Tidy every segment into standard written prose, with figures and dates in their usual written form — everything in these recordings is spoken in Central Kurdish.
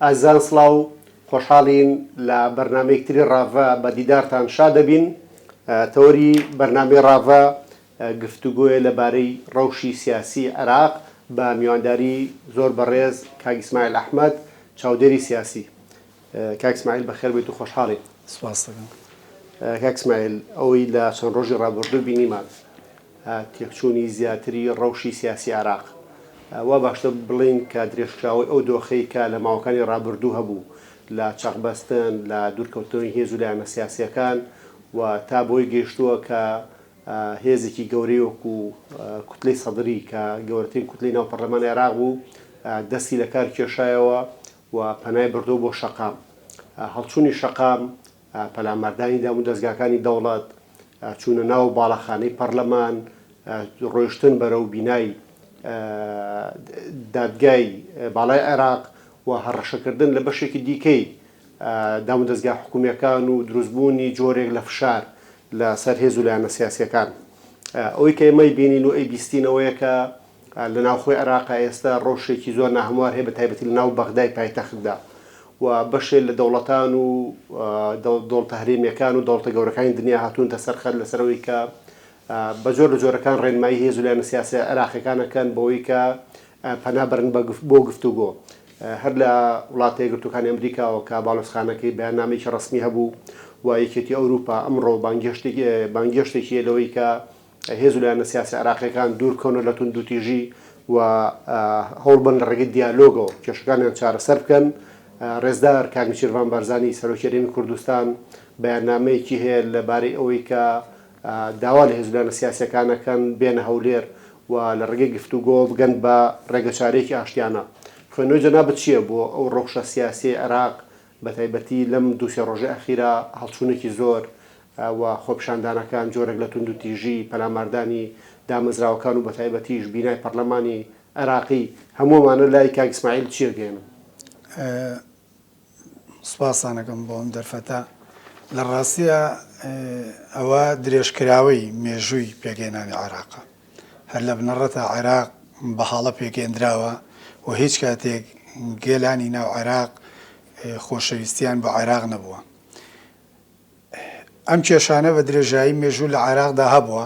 ئازیزان سڵاو، خۆشحاڵین لە بەرنامەیەکی تری ڕاڤە بە دیدارتان شاد دەبین. تەوەری بەرنامەی ڕاڤە گفتوگۆیە لەبارەی ڕەوشی سیاسی عێراق بە میوانداری زۆر بەڕێز کاک ئیسماعیل ئەحمەد چاودێری سیاسی. کاک ئیسماعیل بەخێر بێیت و خۆشحاڵین. سپاست دەکەم. کاک ئیسماعیل ئەوەی لە چەند ڕۆژی ڕابردوو بینیمان تێکچوونی زیاتری ڕەوشی سیاسی عێراق وا باشتر بڵێین کە درێژکراوەی ئەو دۆخەی کە لە ماوەکانی ڕابردوو هەبوو لە چەقبەستن، لە دوورکەوتنەوەی هێز و لایەنە سیاسییەکان و تا بەوەی گەیشتووە کە هێزێکی گەورەی وەکو کوتلەی سەدری کە گەورەترین کوتلەی ناو پەرلەمانی عێراق بوو دەستی لە کار کێشایەوە و پەنای بردووە بۆ شەقام. هەڵچوونی شەقام، پەلاماردانی دامودەزگاکانی دەوڵەت، چوونە ناو باڵەخانەی پەرلەمان، ڕۆیشتن بەرەو بینای دادگای باڵای عێراق و هەڕەشەکردن لە بەشێکی دیکەی دامودەزگا حکومییەکان و دروستبوونی جۆرێک لە فشار لە سەر هێز و لایەنە سیاسییەکان. ئەوەی کە ئێمە ئەیبینین و ئەیبیستین ئەوەیە کە لە ناوخۆی عێراقا ئێستا ڕەوشێکی زۆر ناهەموار هەیە بە تایبەتی لە ناو بەغدای پایتەختدا و بەشێ لە دەوڵەتان و دەوڵەتە هەرێمییەکان و دەوڵەتە گەورەکانی دنیا هاتوونەتە سەر خەت لەسەر ئەوەی کە بە جۆر لە جۆرەکان ڕێنمایی هێز و لایەنە سیاسییە عێراقییەکان ئەکەن بەوەی کە پەنا بەرن بۆ گفتوگۆ. هەر لە وڵاتە یەکگرتووەکانی ئەمریکاوە کە باڵیۆزخانەکەی بەیاننامەیەکی ڕەسمی هەبوو و یەکێتی ئەوروپا ئەمڕۆ بانگهێشتێکی هەیە لەوەی کە هێز و لایەنە سیاسیە عێراقییەکان دوور بکەونەوە لە توندوتیژی و هەوڵبەن لە ڕێگەی دیالۆگەوە کێشەکانیان چارەسەر بکەن. ڕێزدار کاک نێچیرڤان بارزانی سەرۆکی هەرێمی کوردستان بەیاننامەیەکی هەیە لەبارەی ئەوەی کە داوا لە هێزولایەنە سیاسیەکان ئەکەن بێنە هەولێر و لە ڕێگەی گفتوگۆوە بگەن بە ڕێگەچارەیەکی ئاشتیانە. خوێندنەوەی جەنابت چییە بۆ ئەو ڕەوشە سیاسیەی عێراق بەتایبەتی لەم دوو سێ ڕۆژەی ئەخیرا هەڵچوونێکی زۆر و خۆپیشاندانەکان، جۆرێک لە توندوتیژی، پەلاماردانی دامەزراوەکان و بەتایبەتیش بینای پەرلەمانی عێراقی، هەموو ئەمانە لای کاک ئیسماعیل چی ئەگەیەنن؟ سوپاستان ئەکەم بۆ ئەم دەرفەتە. لە ڕاستیا ئەوە درێژکراوەی مێژووی پێکهێنانی عێراقە. هەر لە بنەڕەتا عێراق بە هەڵە پێکهێندراوە و هیچ کاتێک گەلانی ناو عێراق خۆشەویستیان بۆ عێراق نەبووە. ئەم کێشانە بە درێژایی مێژوو لە عێراقدا هەبووە،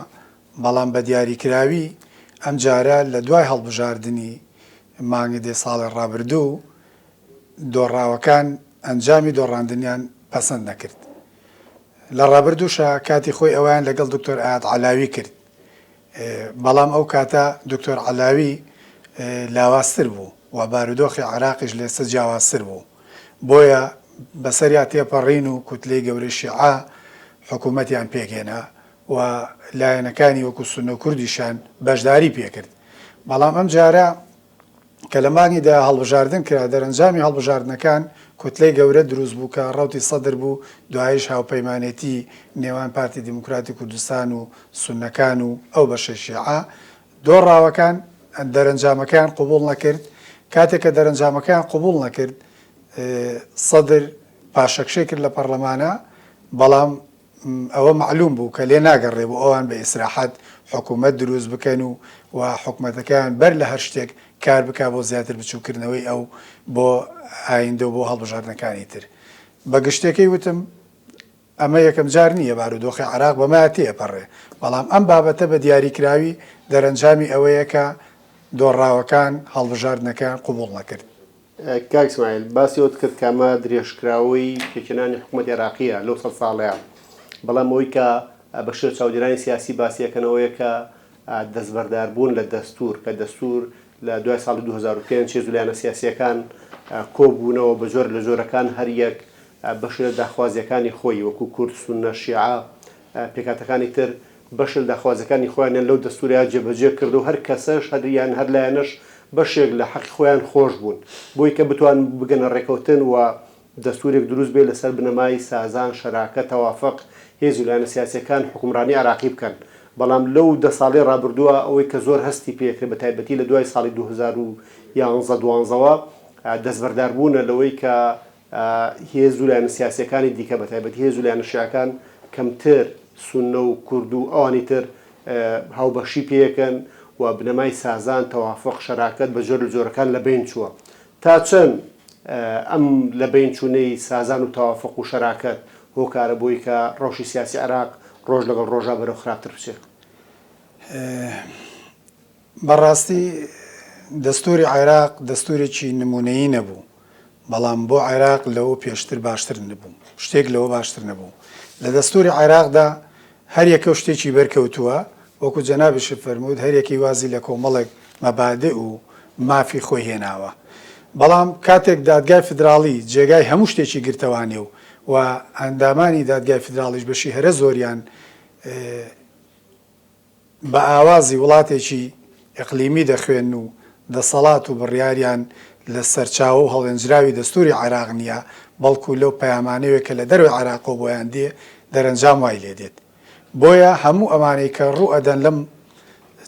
بەڵام بە دیاریکراوی ئەمجارە لە دوای هەڵبژاردنی مانگی دەی ساڵی ڕابردوو دۆڕاوەکان ئەنجامی دۆڕاندنیان پەسەند نەکرد. لە ڕابردووشا کاتی خۆی ئەوەیان لەگەڵ دکتۆر ئایاد عەلاوی کرد، بەڵام ئەو کاتە دکتۆر عەلاوی لاوازتر بوو و بارودۆخی عێراقیش لێستە جیاوازتر بوو، بۆیە بەسەریا تێپەڕین و کوتلەی گەورەی شیعە حکوومەتیان پێکهێنا و لایەنەکانی وەکو سوننە و کوردیشیان بەشداری پێکرد، بەڵام ئەمجارە کە لە مانگی دا هەڵبژاردن کرا، دەرەنجامی هەڵبژاردنەکان کوتلەی گەورە دروست بوو کە ڕەوتی سەدر بوو، دواییش هاوپەیمانێتی نێوان پارتی دیموکراتی کوردستان و سوننەکان و ئەو بەشەی شیعە، دۆڕاوەکان دەرەنجامەکەیان قبوڵ نەکرد، کاتێک کە دەرەنجامەکەیان قبوڵ نەکرد سەدر پاشەکشەی کرد لە پەڕلەمانا، بەڵام ئەوە مەعلوم بوو کە لێ ناگەڕێ بۆ ئەوان بە ئیسراحەت حکوومەت دروست بکەن و و حکومەتەکەیان بەر لە هەر شتێک کار بکا بۆ زیاتر بچووککردنەوەی ئەو بۆ ئایندە و بۆ هەڵبژاردنەکانی تر. بە گشتیەکەی وتم ئەمە یەکەم جار نییە بارودۆخی عێراق بەمە تێئەپەڕێ، بەڵام ئەم بابەتە بە دیاریکراوی دەرەنجامی ئەوەیە کە دۆڕاوەکان هەڵبژاردنەکەیان قبووڵ نەکرد. کاک ئیسماعیل، باسی ئەوەت کرد کە ئەمە درێژکراوەی پێکهێنانی حکومەتی عێراقییە لەو سەد ساڵەیە، بەڵام ئەوەی کە بەشێ چاودێرانی سیاسی باسی ئەکەن ئەوەیە کە دەستبەرداربوون لە دەستوور، کە دەستوور لە دوای ساڵی 2005 هێز و لایەنە سیاسییەکان کۆبوونەوە بە جۆرێک لە جۆرەکان هەر یەک بەشێ لە داخوازییەکانی خۆی وەکوو کورد، سوننە، شیعە، پێکهاتەکانی تر بەشێ لە داخوازیەکانی خۆیانیان لەو دەستورەیا جێبەجێ کرد و هەر کەسەش هەر یان هەر لایەنەش بەشێک لە حەقی خۆیان خۆش بوون بۆی کە بتوان بگەنە ڕێکەوتن و دەستورێک دروست بێ لەسەر بنەمای سازان، شەراکە، تەوافق هێز و لایەنە سیاسیەکان حوکمڕانی عێراقی بکەن. بەڵام لەو دە ساڵەی ڕابردووە ئەوەی کە زۆر هەستی پێکرێ بە تایبەتی لە دوای ساڵی 2011 دوانزەوە دەستبەرداربوونە لەوەی کە هێز و لایەنە سیاسییەکانی دیکە بە تایبەتی هێز و لایەنە شیعەکان کەمتر سوننە و کورد و ئەوانی تر هاوبەشی پێیەکەن و بنەمای سازان، تەوافق، شەراکەت بە جۆر لە جۆرەکان لە بەین چووە. تا چەند. ئەم لەبەین چوونەی سازان و تەوافوق و شەراکەت هۆکارە بۆی کە ڕەوشی سیاسی عێراق ڕۆژ لەگەڵ ڕۆژا بەرەو خراپتر بچێ؟ بەڕاستی دەستوری عێراق دەستورێکی نمونەیی نەبوو، بەڵام بۆ عێراق لەوە پێشتر باشتر نەبوو، شتێک لەوە باشتر نەبوو. لە دەستوری عێراقدا هەر یەکەو شتێکی بەرکەوتووە، وەکو جەنابیشت فەرمووت هەر یەکەی وازی لە کۆمەڵێک مەبادئ و مافی خۆی هێناوە. بەڵام کاتێک دادگای فیدراڵی جێگای هەموو شتێکی گرتەوانێ و و ئەندامانی دادگای فیدراڵیش بەشی هەرە زۆریان بە ئاوازی وڵاتێکی ئیقلیمی دەخوێنن و دەسەڵات و بڕیاریان لە سەرچاوە و هەڵێنجراوی دەستووری عێراق نییە، بەڵکو لەو پەیامانەوێ کە لە دەرەوەی عێراقەوە بۆیان دێ، دەرەنجام وای لێ دێت. بۆیە هەموو ئەمانەی کە ڕوو ئەدەن لەم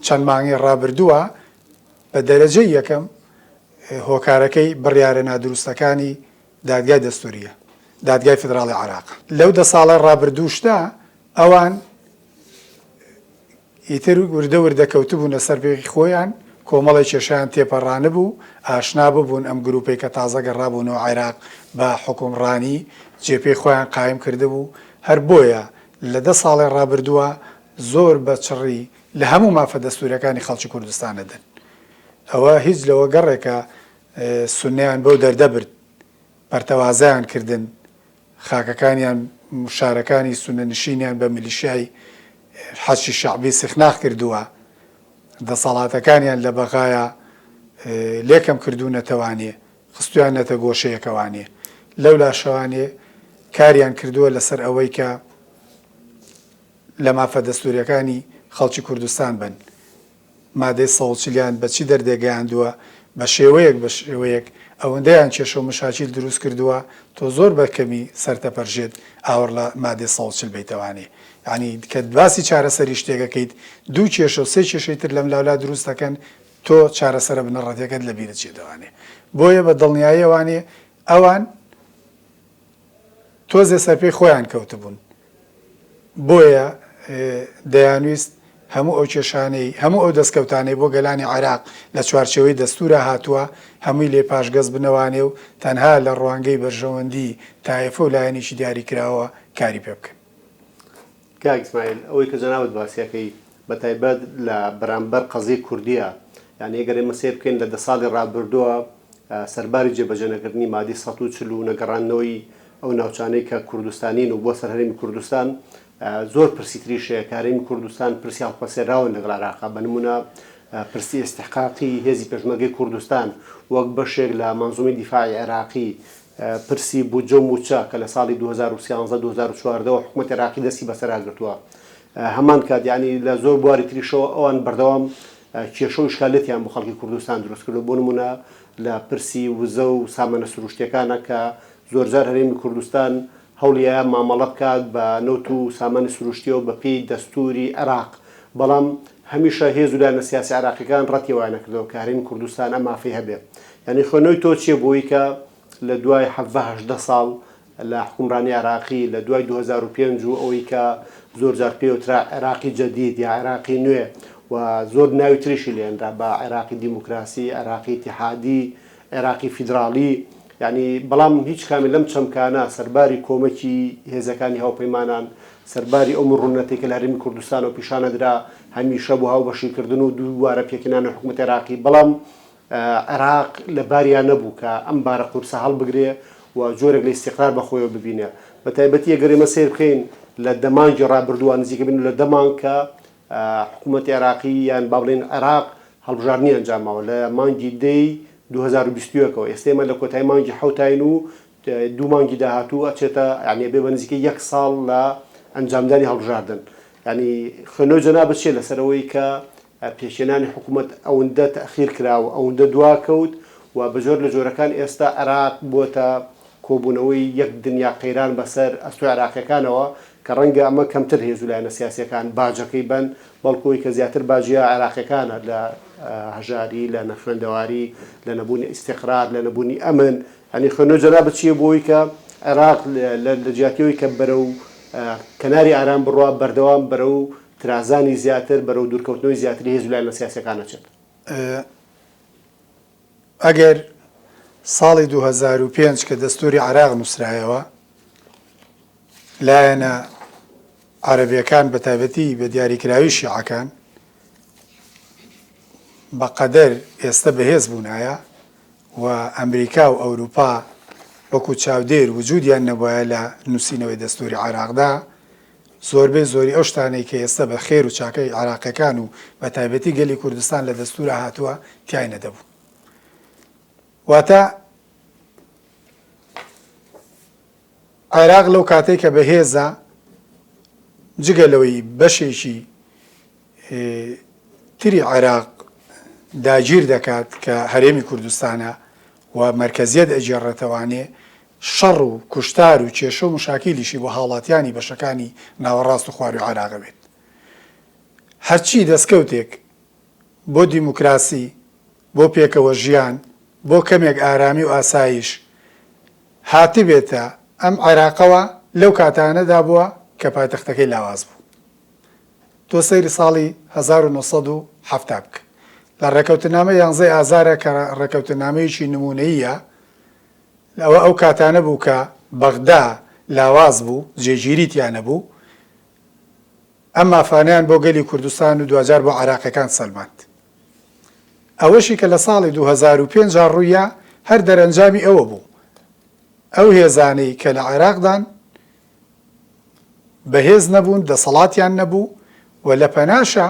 چەند مانگەی ڕابردووە بە دەرەجەی یەکەم هۆکارەکەی بڕیارە نادروستەکانی دادگای دەستوورییە، دادگای فیدراڵی عێراقە. لەو دە ساڵەی ڕابردووشدا ئەوان ئیتر وردە وردە کەوتبوونە سەر پێی خۆیان، کۆمەڵێک کێشەیان تێپەڕانبوو، ئاشنا ببوون ئەم گروپەی کە تازە گەڕابوونەوە عێراق بە حوکمڕانی، جێپێی خۆیان قایم کردبوو، هەر بۆیە لە دە ساڵی ڕابردووە زۆر بە چڕی لە هەموو مافە دەستووریەکانی خەڵکی کوردستان ئەدەن. ئەوە هیچ لەوە گەڕێکە سوننەیان بەو دەردە برد، پەرتەوازەیان کردن، خاکەکانیان و شارەکانی سوننە نشینیان بە میلیشیای حەشدی شەعبی سیخناخ کردووە، دەسەڵاتەکانیان لە بەغایا لێ کەم کردوونەتەوانێ، خستویاننەتە گۆشەیەکەوانێ. لەولاشەوانێ کاریان کردووە لەسەر ئەوەی کە لە مافە دەستووریەکانی خەڵکی کوردستان بن. مادەی 140 یان بە چی دەردێک گەیاندووە، بە شێوەیەک بە شێوەیەک ئەوەندەیان کێشە و مشاکیل دروست کردووە تۆ زۆر بە کەمی سەرتەپەرژێت ئاوڕ لە مادەی 140 بەیتەوانێ. یانی کە باسی چارەسەری شتێک ئەکەیت دوو کێشە و سێ کێشەی تر لەم لاولا دروست ئەکەن تۆ چارەسەرە بنەڕەتیەکەت لە بیرت چێتەوانێ. بۆیە بە دڵنیاییەوانێ ئەوان تۆزێ سەرپێی خۆیان کەوتبوون بۆیە دەیانویست هەموو ئەو کێشانەی، هەموو ئەو دەستکەوتانەی بۆ گەلانی عێراق لە چوارچێوەی دەستوورا هاتووە، هەمووی لێ پاشگەز بنەوانێ و تەنها لە ڕوانگەی بەرژەوەندی تایەفە و لایەنێکی دیاریکراوەوە کاری پێ بکەن. کاک ئیسماعیل، ئەوەی کە جەنابت باسی ئەکەی بە تایبەت لە بەرامبەر قەزیەی کوردیە، یانی ئەگەر ئێمە سەیر بکەین لە دە ساڵی ڕابردووە سەرباری جێبەجێ نەکردنی مادەی 140 و نەگەڕاندنەوەی ئەو ناوچانەی کە کوردستانین و بۆ سەر هەرێمی کوردستان زۆر پرسی تریش هەیە کە هەرێمی کوردستان پرسی هەڵپەسێراون لەگەڵ عێراقا بە نمونە پرسی ئیستحقاقی هێزی پێشمەرگەی کوردستان وەک بەشێک لە مەنزومەی دیفاعی عێراقی پرسی بودجە و مووچە کە لە ساڵی 2013 2014 وە حکومەتی عێراقی دەستی بەسەرا گرتووە هەمان کات یانی لە زۆر بواری تریشەوە ئەوان بەردەوام کێشە و ئیشکالەتیان بۆ خەڵکی کوردستان دروست کردووە بۆ نمونە لە پرسی وزە و سامانە سروشتیەکانە کە زۆرجار هەرێمی کوردستان هەوڵیایە مامەڵە بکات بە نەوت و سامانی سروشتیەوە بە پێی دەستوری عێراق بەڵام هەمیشە هێز و لایەنە سیاسی عێراقیەکان ڕەتی ئەوەیان نەکردەوە کە هەرێمی کوردستان ئەم مافەی هەبێ یانی خوێندنەوەی تۆ چیە بۆی کە لە دوای 17 18 ساڵ لە حوکمڕانی عێراقی لە دوای 2005 و ئەوەی کە زۆر جار پێی وترا عێراقی جەدید یا عێراقی نوێ و زۆر ناوی تریشی لێنرا بە عێراقی دیموکراسی، عێراقی ئیتیحادی، عێراقی فیدراڵی یانی بەڵام هیچ کامی لەم چەمکانە سەرباری کۆمەکی هێزەکانی هاوپەیمانان سەرباری ئەو مڕونەتەی کە لە هەرێمی کوردستانەوە پیشانەدرا هەمیشە بۆ هاوبەشیکردن و دووبارە پێکهێنانی حکومەتی عێراقی بەڵام عێراق لە باریا نەبوو کە ئەم بارە قورسە هەڵبگرێ و جۆرێک لە ئیستیقرار بە خۆیەوە ببینێ بە تایبەتی ئەگەر ئێمە سەیر بکەین لە دە مانگی ڕابردووە نزیکە بین لە دە مانگ کە حکوومەتی عێراقی یان با بڵێین عێراق هەڵبژاردنی ئەنجاماوە لە مانگی دەی 2021 ەوە ئێستا ئێمە لە کۆتایی مانگی حەوتاین و دوو مانگی داهاتوو ئەچێتە یانی ئەبێ بە نزیکەی یەک ساڵ لە ئەنجامدانی هەڵبژاردن یانی خوێندنەوەی جەنابت چیە لەسەر ئەوەی کە پێکهێنانی حکوومەت ئەوەندە تەئخیر کرا و ئەوەندە دواکەوت و بە جۆر لە جۆرەکان ئێستا عێراق بۆتە کۆبوونەوەی یەک دنیا قەیران بەسەر ئەستۆی عێراقیەکانەوە کە ڕەنگە ئەمە کەمتر هێز و لایەنە سیاسیەکان باجەکەی بەن بەڵکو ئەوی کە زیاتر باجی عێراقیەکانە لە هەژاری لە نەخوێندەواری لە نەبوونی ئیستیقرار لە نەبوونی ئەمن یانی خوێندنەوەی جەنابت چیە بۆ ئەوی کە عێراق لە جیاتی ئەوی کە بەرەو کەناری ئارام بڕوا بەردەوام بەرەو ترازانی زیاتر بەرەو دوورکەوتنەوەی زیاتری هێز و لایەنە سیاسیەکان ئەچێت؟ ئەگەر ساڵی 2005 کە دەستوری عێراق نووسرایەوە، لایەنە عەرەبیەکان بە تایبەتی بە دیاریکراوی شیعەکان بە قەدەر ئێستە بەهێز بوونایە و ئەمریکا و ئەوروپا وەکو چاودێر وجودیان نەبوایە لە نووسینەوەی دەستوری عێراقدا زۆربەی زۆری ئەو شتانەی کە ئێستە بە خێر و چاکەی عێراقیەکان و بە تایبەتی گەلی کوردستان لە دەستورا هاتووە تیای نەدەبوو. واتە عێراق لەو کاتەی کە بەهێزە جگە لەوەی بەشێکی تری عێراق داگیر دەکات کە هەرێمی کوردستانە و مەرکەزیەت ئەگێڕێتەوانێ شەڕ و کوشتار و کێشە و مشاکیلیشی بۆ هاوڵاتیانی بەشەکانی ناوەڕاست و خواروی عێراق ئەبێت. هەرچی دەستکەوتێک بۆ دیموکراسی، بۆ پێکەوە ژیان، بۆ کەمێک ئارامی و ئاسایش هاتبێتە ئەم عێراقەوە لەو کاتانەدا بووە کە پایتەختەکەی لاواز بوو. تۆ سەیری ساڵی 1970 بکە. لە ڕێکەوتنامەی یانزەی ئازارە کە ڕێکەوتنامەیەکی نموونەییە، ئەوە ئەو کاتانە بوو کە بەغدا لاواز بوو، جێگیری تیا نەبوو، ئەم مافانەیان بۆ گەلی کوردستان و دواجار بۆ عێراقیەکان سەلماند. ئەوەشی کە لە ساڵی 2005 ڕوویا هەر دەرەنجامی ئەوە بوو. ئەو هێزانەی کە لە عێراقدان بەهێز نەبوون، دەسەڵاتیان نەبوو و لە پەناشا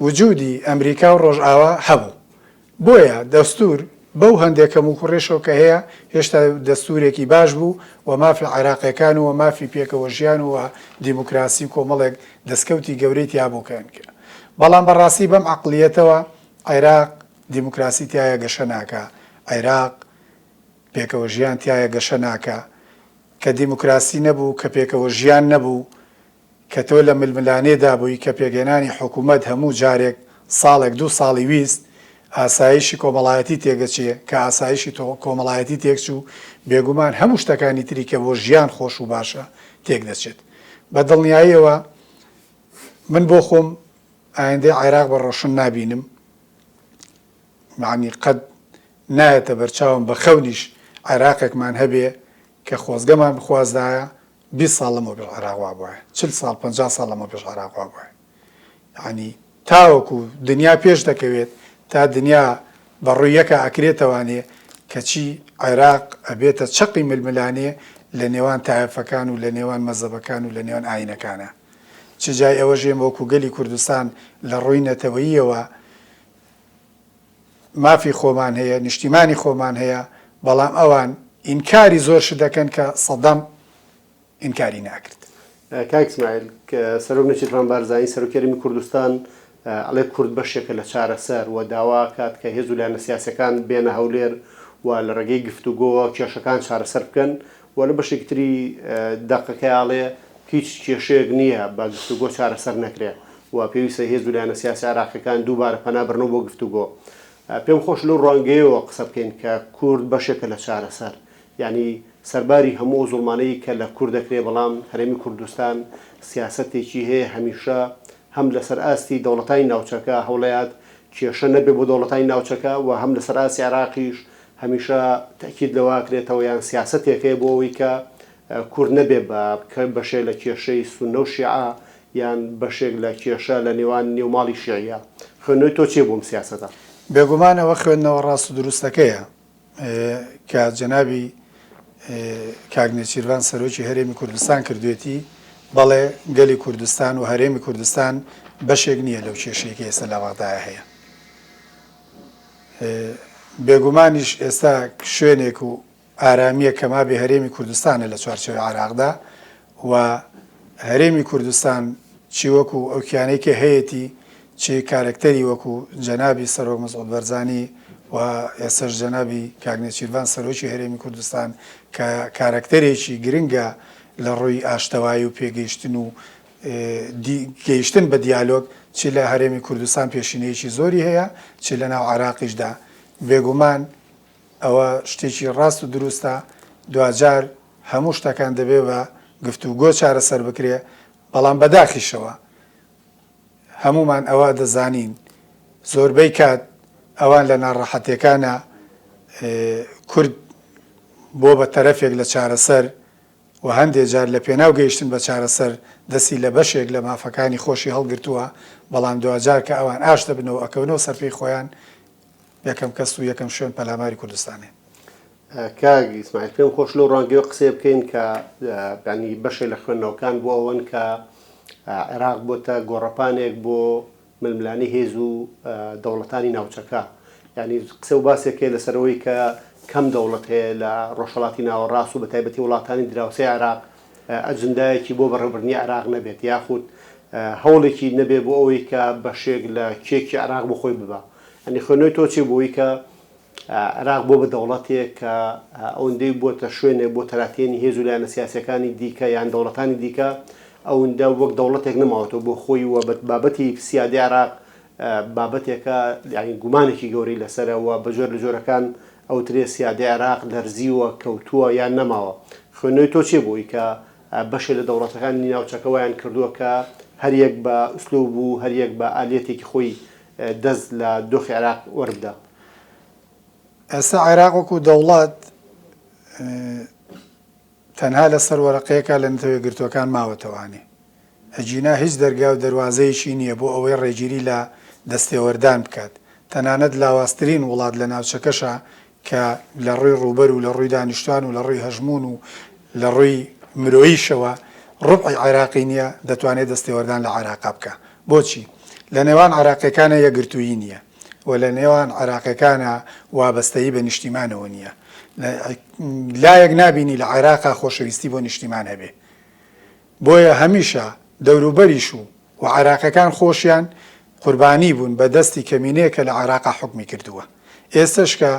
وجودی ئەمریکا و ڕۆژئاوا هەبوو. بۆیە دەستور بەو هەندێ کەموکوڕیشەوە کە هەیە هێشتا دەستورێکی باش بوو و مافی عێراقیەکان و مافی پێکەوە ژیان و دیموکراسی و کۆمەڵێک دەستکەوتی گەورەی تیا بوو کە بەڵام بەڕاستی بەم عەقڵیەتەوە عێراق دیموکراسی تیایا گەشە ناکا، عێراق پێکەوە ژیان تیایا گەشە ناکا. کە دیموکراسی نەبوو، کە پێکەوە ژیان نەبوو، کە تۆ لە ململانێدا بووی کە پێکهێنانی حکوومەت هەموو جارێک ساڵێک دوو ساڵی ویست، ئاسایشی کۆمەڵایەتی تێگەچێ، کە ئاسایشی کۆمەڵایەتی تێکچوو، بێگومان هەموو شتەکانی تری کە بۆ ژیان خۆش و باشە تێکدەچێت. بە دڵنیاییەوە من بۆ خۆم ئایندەی عێراق بە ڕۆشن نابینم، یەعنی قەت نایەتە بەرچاوم بە خەونیش عێراقێکمان هەبێ کە خۆزگەمان بخوازدایە 20 ساڵ لەمەوپێش عێراق وابوایە، 40 ساڵ 50 ساڵ لەمەوپێش عێراق وابوایە. یەعنی تاوەکو دنیا پێش دەکەوێت، تا دنیا بە ڕووی یەکا ئەکرێتەوانێ، کەچی عێراق ئەبێتە چەقی ململانێ لە نێوان تایەفەکان و لە نێوان مەزەبەکان و لە نێوان ئایینەکانا. چ جای ئەوەش ئێمە وەکو گەلی کوردستان لە ڕووی نەتەوەییەوە مافی خۆمان هەیە، نیشتیمانی خۆمان هەیە، بەڵام ئەوان ئینکاری زۆر شت دەکەن کە سەدام ئینکاری ناکرد. کاک ئیسماعیل، سەرۆک نێچیرڤان بارزانی، سەرۆکی هەرێمی کوردستان ئەڵێ کورد بەشێکە لە چارەسەر و داوا ئەکات کە هێز و لایەنە سیاسیەکان بێنە هەولێر و لە ڕێگەی گفتوگۆوە کێشەکان چارەسەر بکەن و لە بەشێکی تری دەقەکەی ئەڵێ هیچ کێشەیەک نییە بە گفتوگۆ چارەسەر نەکرێ و پێویستە هێز و لایەنە سیاسی عێراقیەکان دووبارە پەنا بەرنەوە بۆ گفتوگۆ. پێم خۆشە لەو ڕوانگەیەوە قسە بکەین کە کورد بەشێکە لە چارەسەر. یانی سەرباری هەموو ئەو زوڵمانەی کە لە کورد دەکرێ بەڵام هەرێمی کوردستان سیاسەتێکی هەیە هەمیشە هەم لەسەر ئاستی دەوڵەتانی ناوچەکە هەوڵەیات کێشە نەبێ بۆ دەوڵەتانی ناوچەکە و هەم لەسەر ئاستی عێراقیش هەمیشە تەئکید لەوە ئەکرێتەوە یان سیاسەتێک هەیە بۆ ئەوەی کە کورد نەبێ بە بەشێک لە کێشەی سوننە و شیعە یان بەشێک لە کێشە لە نێوان نێو ماڵی شیعیە. خوێندنەوەی تۆ چیە بۆ ئەم سیاسەتە؟ بێگومان ئەوە خوێندنەوە ڕاست و دروستەکەیە کە جەنابی کاک نێچیرڤان سەرۆکی هەرێمی کوردستان کردوێتی، بەڵێ گەلی کوردستان و هەرێمی کوردستان بەشێک نییە لەو کێشەی کە ئێستا لە بەغدایە هەیە. بێگومانیش ئێستا شوێنێک و ئارامییەک کە مابێ هەرێمی کوردستانە لە چوارچێوەی عێراقدا و هەرێمی کوردستان چی وەکو ئەو کیانەی کە هەیەتی چی کارەکتەری وەکو جەنابی سەرۆک مەسعود بەرزانی و ئێستەش جەنابی کاک نێچیرڤان سەرۆکی هەرێمی کوردستان کە کارەکتەرێکی گرنگە لە ڕووی ئاشتەوایی و پێگەیشتن و گەیشتن بە دیالۆگ چی لە هەرێمی کوردستان پێشینەیەکی زۆری هەیە چی لە ناو عێراقیشدا بێگومان ئەوە شتێکی ڕاست و دروستە، دواجار هەموو شتەکان دەبێ بە گفتوگۆ چارەسەر بکرێ، بەڵام بەداخیشەوە هەموومان ئەوە دەزانین زۆربەی کات ئەوان لە ناڕەحەتیەکانا. کورد بۆ بە تەرەفێک لە چارەسەر و هەندێ جار لە پێناو گەیشتن بە چارەسەر دەستی لە بەشێک لە مافەکانی خۆشی هەڵگرتووە، بەڵام دواجار کە ئەوان ئاشت دەبنەوە ئەکەونەوە سەر پێی خۆیان یەکەم کەس و یەکەم شوێن پەلاماری کوردستانێ. کاک ئیسماعیل پێم خۆش لەو ڕوانگەیەوە قسەیە بکەین کە یانی بەشێ لە خوێندنەوەکان بۆ ئەوەن کە عێراق بۆتە گۆڕەپانێک بۆ ململانێی هێز و دەوڵەتانی ناوچەکە. یانی قسە و باسێک هەیە لەسەر ئەوەی کە کەم دەوڵەت هەیە لە ڕۆژهەڵاتی ناوەڕاست و بەتایبەتی وڵاتانی دراوسێی عێراق ئەجندایەکی بۆ بەڕێوەبردنی عێراق نەبێت یاخود هەوڵێکی نەبێت بۆ ئەوەی کە بەشێک لە کێکی عێراق بۆ خۆی ببا. یانی خوێندنەوەی تۆ چییە بۆ ئەوەی کە عێراق بووە بە دەوڵەتێک کە ئەوەندەی بووەتە شوێنێک بۆ تەراتێنی هێز و لایەنە سیاسییەکانی دیکە یان دەوڵەتانی دیکە، ئەوەندە وەک دەوڵەتێک نەماوەتەوە بۆ خۆی و بە بابەتی سیادەی عێراق بابەتێکە یانی گومانێکی گەورەی لەسەرە و بە جۆر لە جۆرەکان ئەوترێ سیادەی عێراق لەرزیوە، کەوتووە یان نەماوە. خوێندنەوەی تۆ چییە بۆ ئەوەی کە بەشێ لە دەوڵەتەکانی ناوچەکە وایان کردووە کە هەریەک بە ئوسلوب و هەریەک بە ئالیەتێکی خۆی دەست لە دۆخی عێراق وەربدا؟ ئێستا عێراق وەکو دەوڵەت تەنها لەسەر وەرەقەیەکە لە نەتەوە یەکگرتووەکان ماوەتەوانێ ئەگینا هیچ دەرگا و دەروازەیەکی نییە بۆ ئەوەی ڕێگیری لە دەستێوەردان بکات تەنانەت لاوازترین وڵات لە ناوچەکەشا کە لە ڕووی ڕووبەر و لە ڕووی دانیشتوان و لە ڕووی هەژموون و لە ڕووی مرۆییشەوە ڕوبعی عێراقی نییە دەتوانێت دەستێوەردان لە عێراقا بکا. بۆچی؟ لە نێوان عێراقییەکانا یەکگرتوویی نییە و لە نێوان عێراقییەکانا وابەستەیی بە نیشتیمانەوە نییە. لایەک نابینی لە عێراقا خۆشەویستی بۆ نیشتیمان هەبێ. بۆیە هەمیشە دەوروبەریش و و عێراقیەکان خۆشیان قوربانی بوون بە دەستی کەمینەیەک کە لە عێراقا حوکمی کردووە. ئێستەش کە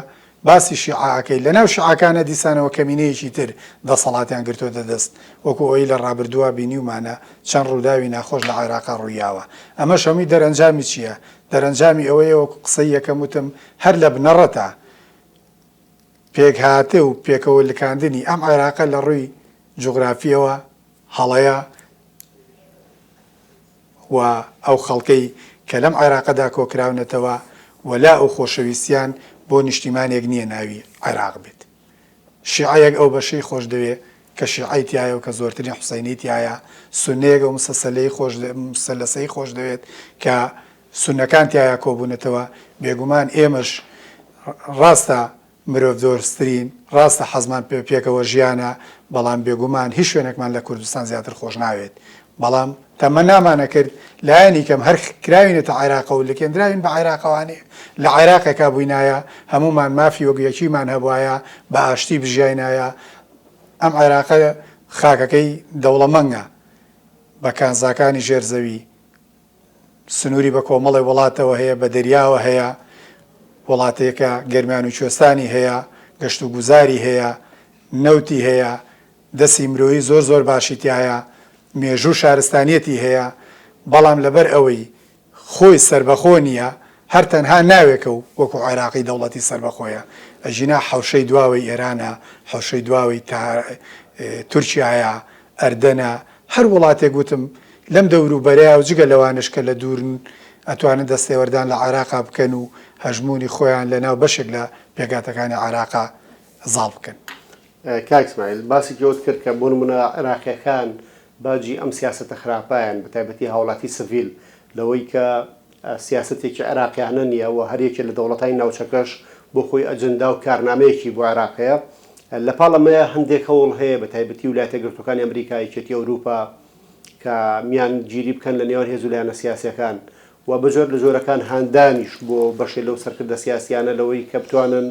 باسی شیعە ئەکەی لە ناو شیعەکانا دیسانەوە کەمینەیەکی تر دەسەڵاتیان گرتۆتە دەست وەکو ئەوەی لە ڕابردووا بینیومانە چەند ڕووداوی ناخۆش لە عێراقا ڕوویاوە. ئەمەش هەمووی دەرەنجامی چییە؟ دەرەنجامی ئەوەیە وەکو قسەی یەکەم وتم هەر لە بنەڕەتا پێکهاتە و پێکەوە لکاندنی ئەم عێراقە لە ڕووی جوغرافییەوە هەڵەیە و ئەو خەڵکەی کە لەم عێراقەدا کۆکراونەتەوە وەلاء و خۆشەویستیان بۆ نیشتیمانێک نییە ناوی عێراق بێت. شیعەیەک ئەو بەشەی خۆشدەوێ کە شیعەی تیایە و کە زۆرترین حوسەینی تیایە، سوننەیەک ئەو مسەسەلەی خۆش مسەلەسەی خۆشدەوێت کە سوننەکان تیایا کۆبوونەتەوە، بێگومان ئێمەش ڕاستە مرۆڤدۆسترین، ڕاستە حەزمان پێ پێکەوە ژیانە، بەڵام بێگومان هیچ شوێنێکمان لە کوردستان زیاتر خۆش ناوێت، بەڵام تەمەنامان ئەکرد لایەنی کەم هەر کراوینەتە عێراقەوە لکێندراوین بە عێراقەوانێ لە عێراقێکا بووینایە هەموومان مافی وەک یەکیمان هەبوایە بە ئاشتی بژیاینایە ئەم عێراقە خاکەکەی دەوڵەمەنگە بە کانزاکانی ژێر زەوی سنووری بە کۆمەڵێ وڵاتەوە هەیە، بە دەریاوە هەیە، وڵاتێکە گەرمیان و کوێستانی هەیە، گەشت و گوزاری هەیە، نەوتی هەیە، دەستی مرۆیی زۆر زۆر باشی تیایە، مێژوو و شارستانیەتی هەیە، بەڵام لەبەر ئەوەی خۆی سەربەخۆ نییە، هەر تەنها ناوێکە و وەکو عێراقی دەوڵەتی سەربەخۆیە، ئەگینا حەوشەی دواوەی ئێرانە، حەوشەی دواوەی تورکیایە، ئەردەنە، هەر وڵاتێک وتم لەم دەوروبەرەیا و جگە لەوانەش کە لە دوورن ئەتوانن دەستێوەردان لە عێراقا بکەن و هەژموونی خۆیان لە ناو بەشێک لە پێکهاتەکانی عێراقا زاڵ بکەن. کاک ئیسماعیل باسێکی ئەوەت کرد کە بۆ نموونە عێراقییەکان باجی ئەم سیاسەتە خراپەیان بە تایبەتی هاوڵاتی سڤیل لەوەی کە سیاسەتێکی عێراقیانە نییە و هەر یەکێ لە دەوڵەتانی ناوچەکەش بۆ خۆی ئەجندا و کارنامەیەکی بۆ عێراق هەیە. لە پاڵ ئەمەیا هەندێک هەوڵ هەیە بە تایبەتی ولایەتە یەکگرتووەکانی ئەمریکا، یەکێتی ئەوروپا کە میانگیری بکەن لە نێوان هێز و لایەنە سیاسییەکان و بە جۆر لە جۆرەکان هاندانیش بۆ بەشێ لەو سەرکردە سیاسییانە لەوەی کە بتوانن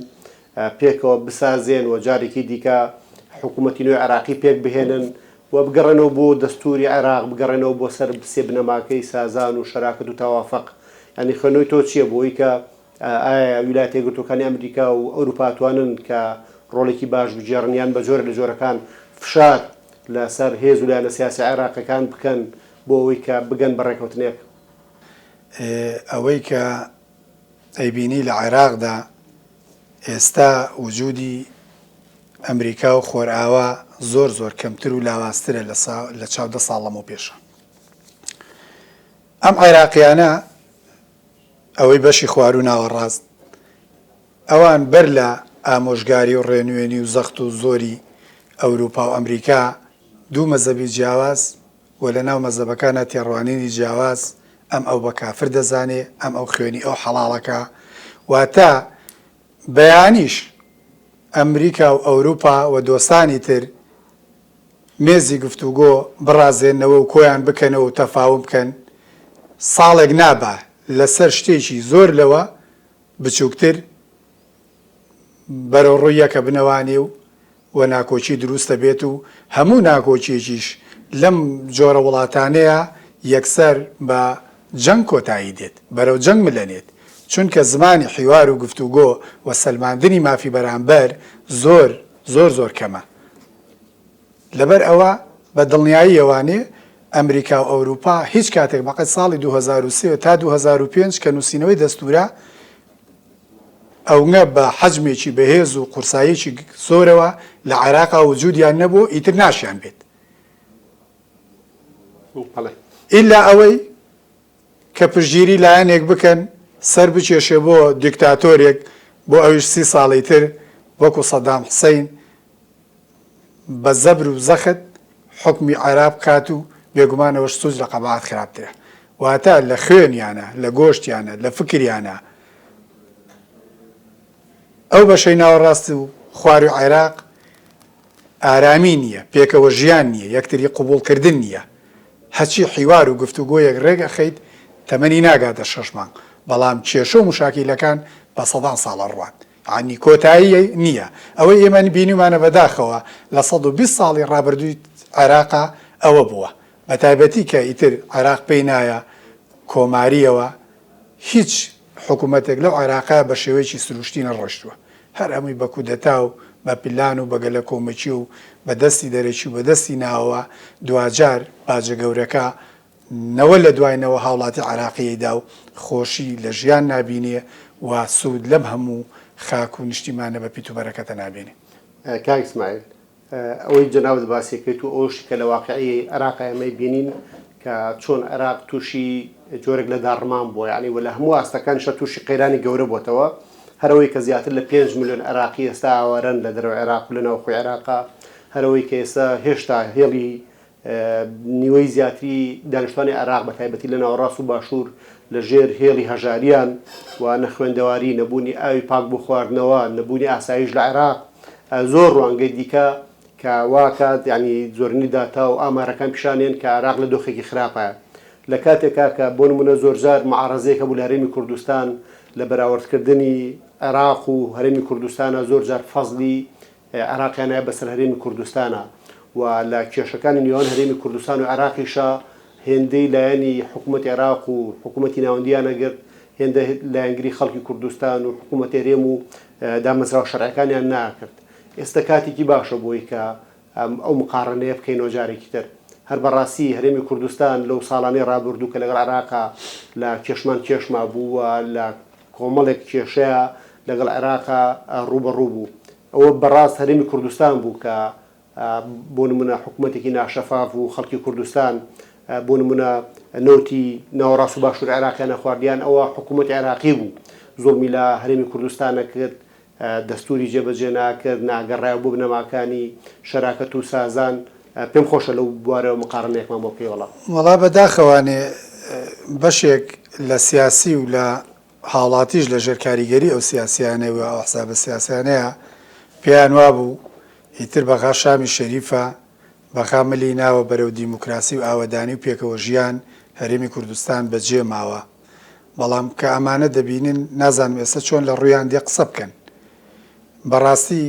پێکەوە بسازێن و جارێکی دیکە حکوومەتی نوێی عێراقی پێک بهێنن و بگەڕێنەوە بۆ دەستووری عێراق، بگەڕێنەوە بۆ سەر سێ بنەماکەی سازان و شەراکەت و تەوافەق. یانی خوێندنەوەی تۆ چییە بۆ ئەوەی کە ئایا ویلایەتە یەکگرتووەکانی ئەمریکا و ئەوروپا ئەتوانن کە ڕۆڵێکی باش بگێڕن یان بە جۆرێک لە جۆرەکان فشار لە سەر هێز و لایەنە سیاسیە عێراقیەکان بکەن بۆ ئەوەی کە بگەن بە ڕێکەوتنێک؟ ئەوەی کە ئەیبینی لە عێراقدا ئێستا وجودی ئەمریکا و خۆرئاوا زۆر زۆر کەمتر و لاوازترە لە چاو دە ساڵ لەمەو پێشە. ئەم عێراقیانە ئەوەی بەشی خواروو ناوەڕاست ئەوان بەر لە. ئامۆژگاری و ڕێنوێنی و زەخت و زۆری ئەوروپا و ئەمریکا، دوو مەزەبی جیاواز و لە ناو مەزەبەکانا تێڕوانینی جیاواز، ئەم ئەو بە کافر دەزانێ، ئەم ئەو خوێنی ئەو حەڵاڵەکا، واتە بەیانیش ئەمریکا و ئەوروپا و دۆستانی تر مێزی گفتوگۆ بڕازێننەوە و کۆیان بکەنەوە و تەفاوم بکەن، ساڵێک نابا لەسەر شتێکی زۆر لەوە بچووکتر بەرەو ڕووی یەکە بنەوانێ و و ناکۆکی دروست دەبێت و هەموو ناکۆکیەکیش لەم جۆرە وڵاتانەیا یەکسەر بە جەنگ کۆتایی دێت، بەرەو جەنگ ملەنێت، چونکە زمانی حیوار و گفتوگۆ و سەلماندنی مافی بەرامبەر زۆر زۆر زۆر کەمە. لەبەر ئەوە بە دڵنیاییەوانێ ئەمریکا و ئەوروپا هیچ کاتێک بەقەد ساڵی 2003 تا 2005 کە نووسینەوەی دەستورە ئەونە بە حەجمێکی بەهێز و قورساییەکی زۆرەوە لە عێراقا وجودیان نەبوو ئیتر ناشیان بێت ئیلا ئەوەی کە پشتگیری لایەنێک بکەن سەر بکێشێ بۆ دیکتاتۆرێک بۆ ئەویش سی ساڵی تر وەکو سەدام حسین بە زەبر و زەخت حوکمی عێراق بکات و بێگومان ئەوەش سوج لە قەباعەت خراپترە واتە لە خوێنیانە لە گۆشتیانە لە فکریانە ئەو بەشەی ناوەڕاست و خواروی عێراق ئارامی نییە، پێکەوە ژیان نییە، یەکتری قبوڵکردن نییە. هەرچی حیوار و گفتوگۆیەک رێک ئەخەیت تەمەنی ناگاتە شەش مانگ، بەڵام کێشە و موشاکیلەکان بە سەدان ساڵ ئەڕوات. یەعنی کۆتایی نییە. ئەوەی ئێمە بینیومانە بەداخەوە لە 120 ساڵی رابردووی عێراقا ئەوە بووە. بەتایبەتی کە ئیتر عێراق پێی نایە کۆمارییەوە هیچ حکومەتێک لەو عێراقە بە شێوەیەکی سروشتی نەڕۆشتووە، هەر هەمووی بە کودەتا و بە پلان و بە گەلەکۆمەکی و بە دەستی دەرەکی و بە دەستی ناوەوە، دواجار باجە گەورەکە نەوە لە دوای نەوە هاوڵاتی عێراقی ئەیدا و خۆشی لە ژیان نابینێ و سوود لەم هەموو خاک و نیشتیمانە بە پیت و بەرەکەتە نابینێ. کاک ئیسماعیل، ئەوەی جەنابت باسی کرد و ئەوەشی کە لە واقعی عێراق ئێمەی بینین کە چۆن عێراق تووشی جۆرێک لە داڕمان بووە یعنی و لە هەموو ئاستەکانیشا تووشی قەیرانی گەورە بۆتەوە هەرەوەی کە زیاتر لە 5 ملیۆن عێراقی ئێستا ئاوارەن لە دەرەوە عێراق و لە ناوخۆی عێراقا هەرەوەی کە ئێستا هێشتا هێڵی نیوەی زیاتری دانیشتوانی عێراق بە تایبەتی لە ناوەڕاست و باشوور لە ژێر هێڵی هەژاریان و نەخوێندەواری، نەبوونی ئاوی پاک بۆ خواردنەوە، نەبوونی ئاسایش لە عێراق، زۆر ڕوانگەی دیکە کە واکات یانی زۆرینەی داتا و ئامارەکان پیشانێن کە عێراق لە دۆخێکی خراپایە. لە کاتێکا کە بۆ نموونە زۆرجار معارەزەیەک هەبوو لە هەرێمی کوردستان لە بەراوردکردنی عێراق و هەرێمی کوردستانا زۆر جار فەزلی عێراقیان هەیە بەسەر هەرێمی کوردستانا و لە کێشەکانی نێوان هەرێمی کوردستان و عێراقیشا هێندەی لایەنی حکوومەتی عێراق و حکوومەتی ناوەندییان ئەگرت هێندە لایەنگری خەڵکی کوردستان و حکوومەتی هەرێم و دامەزراوە شەرعیەکانیان ناکرد. ئێستا کاتێکی باشە بۆی کە ئەو مقاڕنەیە بکەینەوە جارێکی تر. هەر بەڕاستی هەرێمی کوردستان لەو ساڵانەی ڕابردوو کە لەگەڵ عێراقا لە کێشمان کێشما بوو و لە کۆمەڵێک کێشەیا لەگەڵ عێراقا ڕووبەڕوو بوو. ئەوە بەڕاست هەرێمی کوردستان بوو کە بۆ نمونە حکومەتێکی ناشەفاف و خەڵکی کوردستان بۆ نمونە نەوتی ناوەڕاست و باشوور عێراقیان نەخوارد یان ئەوە حکومەتی عێراقی بوو زوڵمی لە هەرێمی کوردستان نەکرد دەستوری جێبەجێ ناکرد ناگەڕایەوە بۆ بنەماکانی شەراکەت و سازان پێم خۆشە لەو بوارەوە مقارنەیەکمان بۆ بکەی وەڵا. وەڵا بەداخەوانێ بەشێک لە سیاسی و لە هاوڵاتیش لە ژێر کاریگەری ئەو سیاسیانەی و ئەو ئەحزابە سیاسیانەیە پێیان وابوو ئیتر بەغا شامی شەریفە، بەغا ملی ناوە بەرەو دیموکراسی و ئاوەدانی و پێکەوە ژیان، هەرێمی کوردستان بەجێ ماوە. بەڵام کە ئەمانە دەبینن نازانم ئێستا چۆن لە ڕوویان دێ قسە بکەن. بەڕاستی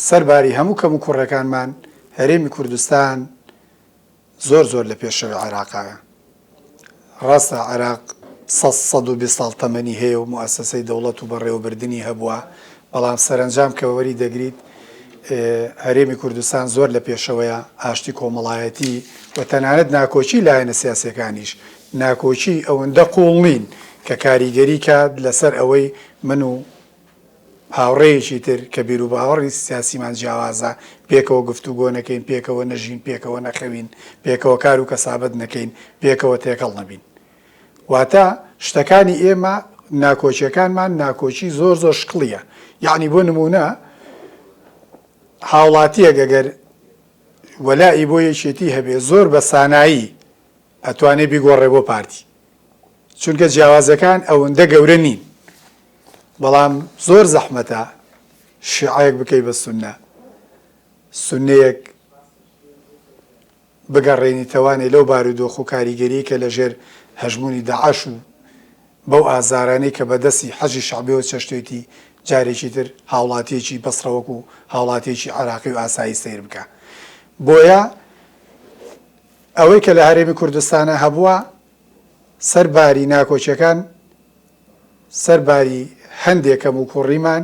سەر باری هەموو کەموکوڕێکانمان هەرێمی کوردستان زۆر زۆر لە پێشەوەی عێراقایە. ڕاستە عێراق 120 ساڵ تەمەنی هەیە و موئەسەسەی دەوڵەت و بەڕێوەبردنی هەبووە، بەڵام سەرەنجام کە وەری دەگریت هەرێمی کوردستان زۆر لە پێشەوەیە، ئاشتی کۆمەڵایەتی و تەنانەت ناکۆکی لایەنە سیاسیەکانیش ناکۆکی ئەوەندە قووڵ نین کە کاریگەری کات لەسەر ئەوەی من و هاوڕێیەکی تر کە بیروباوەڕی سیاسیمان جیاوازە، پێکەوە گفتوگۆ نەکەین، پێکەوە نەژین، پێکەوە نەخەوین، پێکەوە کار و کەسابەت نەکەین، پێکەوە تێکەڵ نەبین. واتە شتەکانی ئێمە، ناکۆکییەکانمان ناکۆکی زۆر زۆر شکڵییە. یەعنی بۆ نموونە هاوڵاتییەک ئەگەر وەلائی بۆ یەکێتی هەبێ زۆر بە سانایی ئەتوانێ بیگۆڕێ بۆ پارتی چونکە جیاوازەکان ئەوەندە گەورە نین بەڵام زۆر زەحمەتە شیعەیەک بکەی بە سوننە سوننەیەک بگەڕێنیتەوانێ لەو بارودۆخ و کاریگەریەی کە لەژێر هەژموونی داعش و بەو ئازارانەی کە بە دەستی حەشدی شەعبیەوە چەشتوێتی جارێکی تر هاوڵاتیەکی بەسڕە وەکو هاوڵاتیەکی عێراقی و ئاسایی سەیر بکا. بۆیە ئەوەی کە لە هەرێمی کوردستانا هەبووە سەر باری ناکۆکیەکان سەر باری هەندێ کەموکوڕیمان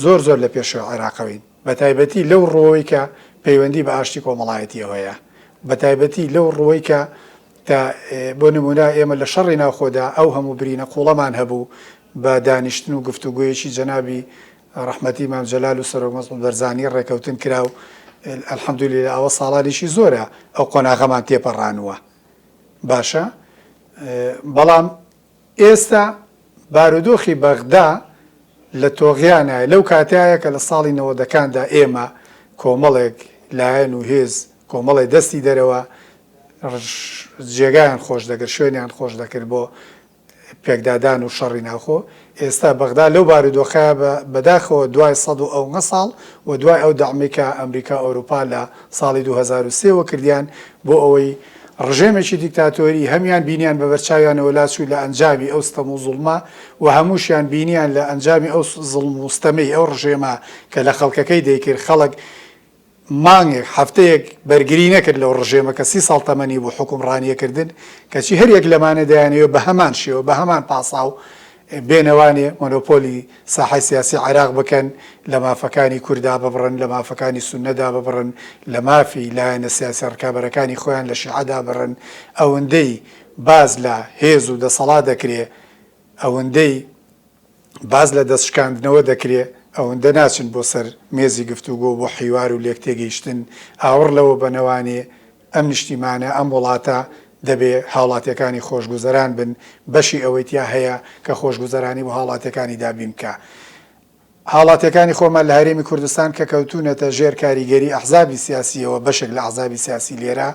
زۆر زۆر لە پێشەوەی عێراقەوەین، بەتایبەتی لەو ڕووەی کە پەیوەندی بە ئاشتی کۆمەڵایەتییەوە هەیە، بەتایبەتی لەو ڕووەی کە تا بۆ نموونە ئێمە لە شەڕی ناوخۆدا ئەو هەموو برینە قووڵەمان هەبوو بە دانیشتن و گفتوگۆیەکی جەنابی ڕەحمەتی مام جەلال و سەرۆک مەسعود بەرزانی ڕێکەوتن کرا و الحمدللە ئەوە ساڵانێکی زۆرە ئەو قۆناغەمان تێپەڕانووە باشە بەڵام ئێستا بارودۆخی بەغدا لە تۆغیانایە لەو کاتایە کە لە ساڵی نەوەدەکاندا ئێمە کۆمەڵێک لایەن و هێز کۆمەڵێ دەستی دەرەوە جێگایان خۆش دەکرد شوێنیان خۆش دەکرد بۆ پێکدادان و شەڕی ناوخۆ ئێستا بەغدا لەو بارودۆخەیە بە بەداخەوە دوای سەد و ئەونە ساڵ و دوای ئەو دەعمەی کە ئەمریکا و ئەوروپا لە ساڵی 2003 وە کردیان بۆ ئەوەی ڕژێمێکی دیکتاتۆری هەمیان بینیان بە بەرچاویانەوە لاچوو لە ئەنجامی ئەو ستەم و زوڵمە و هەمووشیان بینیان لە ئەنجامی ئەو زوڵم و ستەمەی ئەو ڕژێمە کە لە خەڵکەکەی دەیکرد خەڵک مانگێک هەفتەیەک بەرگری نەکرد لەو ڕژێمە کە سی ساڵ تەمەنی بوو حوکمڕانیەکردن کەچی هەریەک لەمانە دەیانەوێت بە هەمان شێوە بە هەمان پاساو بێنەوانێ مۆنۆپۆلی ساحەی سیاسی عێراق بکەن، لە مافەکانی کورد داببڕن، لە مافەکانی سوننە داببڕن، لە مافی لایەنە سیاسیە ڕکابەرەکانی خۆیان لە شیعە دابڕن، ئەوەندەی باس لە هێز و دەسەڵات دەکرێ، ئەوەندەی باس لە دەست شکاندنەوە دەکرێ، ئەوەندە ناچن بۆ سەر مێزی گفتوگۆ بۆ حیوار و لێکتێگەیشتن، ئاوڕ لەوە بەنەوانێ ئەم نیشتیمانە، ئەم وڵاتە دەبێ هاوڵاتیەکانی خۆشگوزەران بن، بەشی ئەوەی تیا هەیە کە خۆشگوزەرانی بۆ هاوڵاتیەکانی دابین بکا. هاوڵاتیەکانی خۆمان لە هەرێمی کوردستان کە کەوتوونەتە ژێر کاریگەری ئەحزابی سیاسیەوە، بەشێک لە ئەحزابی سیاسی لێرە،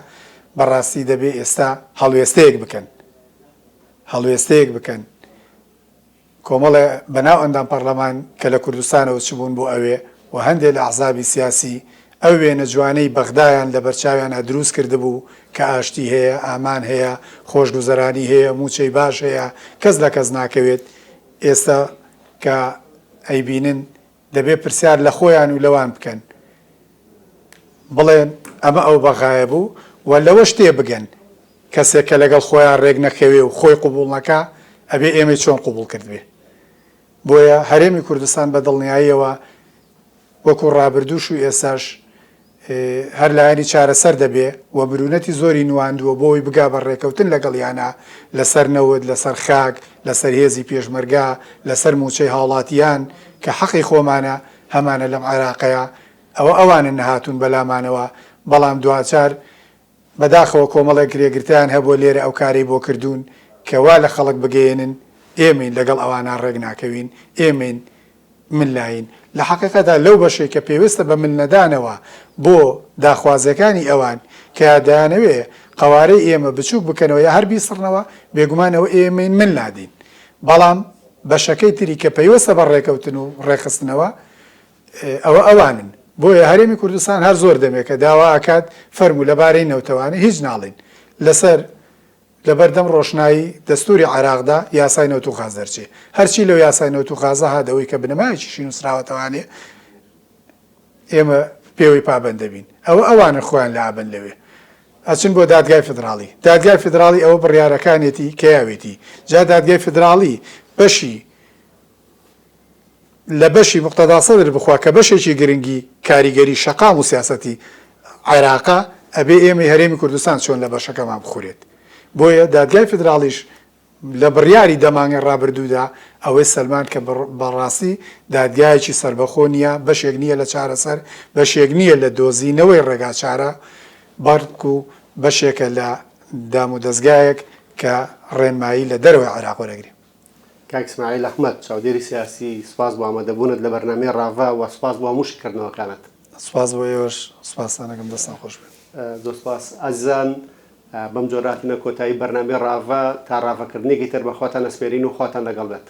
بەڕاستی دەبێ ئێستا هەڵوێستەیەک بکەن. هەڵوێستەیەک بکەن. کۆمەڵێ بەناو ئەندام پەڕلەمان کە لە کوردستانەوە چبوون بۆ ئەوێ و هەندێ لە ئەحزابی سیاسی ئەو وێنە جوانەی بەغدایان لە بەرچاویانا دروست کردبوو کە ئاشتی هەیە، ئامان هەیە، خۆشگوزەرانی هەیە، مووچەی باش هەیە، کەس لە کەس ناکەوێت، ئێستا کە ئەیبینن دەبێ پرسیار لە خۆیان و لەوان بکەن بڵێن ئەمە ئەو بەغایە بوو و لەوەش تێبگەن کەسێک کە لەگەڵ خۆیا رێک نەکەوێ و خۆی قبوڵ نەکا ئەبێ ئێمەی چۆن قبوڵ کردبێ. بۆیە هەرێمی کوردستان بە دڵنیاییەوە وەکو رابردووش و ئێستاش هەر لایەنی چارەسەر دەبێ و مرونەتی زۆری نواندووە بۆ ئەوەی بگا بە رێکەوتن لەگەڵیانا لەسەر نەوت، لەسەر خاک، لەسەر هێزی پێشمەرگە، لەسەر مووچەی هاوڵاتیان کە حەقی خۆمانە هەمانە لەم عێراقەیا. ئەوە ئەوانن نەهاتوون بەلامانەوە، بەڵام دواجار بەداخەوە کۆمەڵێک کرێگرتەیان هەبووە لێرە ئەو کارەی بۆ کردوون کە وا لە خەڵک بگەیەنن ئێمەین لەگەڵ ئەوانە ڕێک ناکەوین، ئێمەین مل ناین. لە حەقیقەتا لەو بەشەی کە پێوێستە بە مل نەدانەوە بۆ داخوازیەکانی ئەوان کە دەیانەوێ قەوارەی ئێمە بچووک بکەنەوە یا هەر بیسڕنەوە، بێگومان ئەوە ئێمەین مل نادەین. بەڵام بەشەکەی تری کە پەیوەستە بە ڕێکەوتن و ڕێکخستنەوە ئەوە ئەوانن. بۆیە هەرێمی کوردستان هەر زۆر دەمێکە داوا ئەکات فەرموو لەبارەی نەوتەوانە هیچ ناڵێین. لەسەر لەبەردەم ڕۆشنایی دەستوری عێراقدا یاسای نەوت و غاز دەرچێ. هەرچی لەو یاسای نەوت و غازە هات ئەوەی کە بنەمایەکیشی نوسراوەتەوانێ ئێمە پێوەی پابەند دەبین. ئەوە ئەوانن خۆیان لابەن لەوێ. ئەچن بۆ دادگای فیدراڵی. دادگای فیدراڵی ئەوە بڕیارەکانێتی کە یاوێتی. جا دادگای فیدراڵی بەشی لە بەشی موقتەدا سەدر بخوا کە بەشێکی گرنگی کاریگەری شەقام و سیاسەتی عێراقە، ئەبێ ئێمەی هەرێمی کوردستان چۆن لە بەشەکەمان بخورێت. بۆیە دادگای فیدراڵیش لە بڕیاری دە مانگی ڕابردوودا ئەوەی سەلماند کە بەڕاستی دادگایەکی سەربەخۆ نییە، بەشێک نییە لە چارەسەر، بەشێک نییە لە دۆزینەوەی ڕێگاچارە، بەڵکو بەشێکە لە دامودەزگایەک کە ڕێنمایی لە دەرەوەی عێراق وەرەگرێ. کاک ئیسماعیل ئەحمەد، چاودێری سیاسی، سوپاس بۆ ئامادەبوونت لە بەرنامەی ڕاڤە و سوپاس بۆ هەموو شیکردنەوەکانت. سوپاس بۆ ئێوەش، سوپاستان ئەکەم، دەستتان خۆش بێت. زۆر سوپاس ئازیزان، بەم جۆرە هاتینە کۆتایی بەرنامەی ڕاڤە، تا ڕاڤەکردنێکی تر بە خواتان ئەسپێرین و خواتان لەگەڵ بێت.